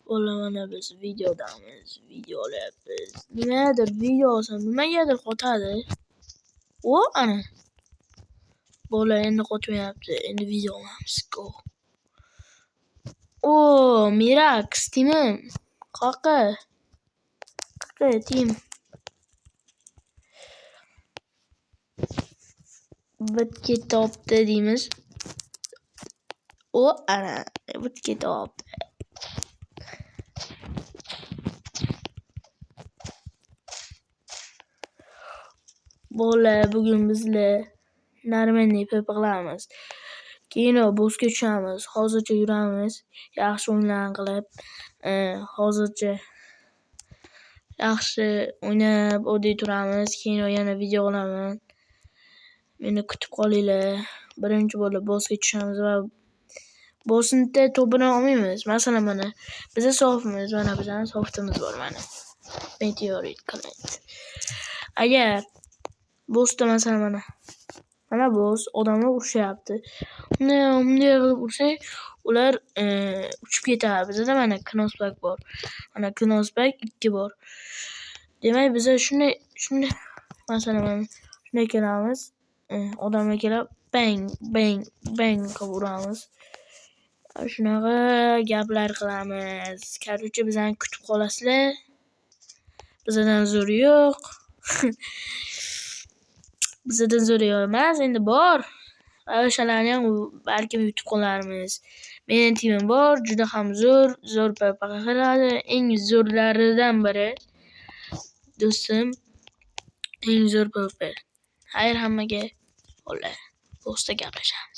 Bolalar, mana biz videodamiz, video olyapmiz. Nimagadir video olsam, nimagadir qotadi. O, ana. Bola endi qotmayapti. Endi video olamiz. Go. O, Mirax, timim. Qoqi. Qoqi, tim. Bit ketopti deymiz. O, ana, bit ketopti. Bolalar, bugun bizlar normalniy PvP qilamiz. Keyin bossga tushamiz. Hozircha yuramiz. Yaxshi o'yinlarni qilib, hozircha yaxshi o'ynab oddiy turamiz. Keyin yana video qilaman. Meni kutib qolinglar. Birinchi bo'lib bossga tushamiz va bossni to'pini olmaymiz. Masalan, mana biza sofimiz, mana bizani softimiz bor mana. Meteorit Client. Agar bossda masalan mana mana boss odamlar urushyapti. Bunday bunday qilib ursak, ular uchib ketadi. Bizada mana Knoxback bor. Mana Knoxback 2 bor. Demak, biza shunday shunday masalan mana shunday kelamiz. Odamlar kelib bang bang bang qilib uramiz. Shunaqa gaplar qilamiz. Короче, bizani kutib qolasizlar. Bizadan zo'ri yo'q. Bizadan zo'ri yo'q emas, endi bor. O'shalarni ham balkim yutib qolarmiz. Meni timim bor, juda ham zo'r, zo'r PvP qiladi, eng zo'rlaridan biri. Do'stim, eng zo'r PvP. Xayr hammaga. Bo'ldi. Bossda gaplashamiz.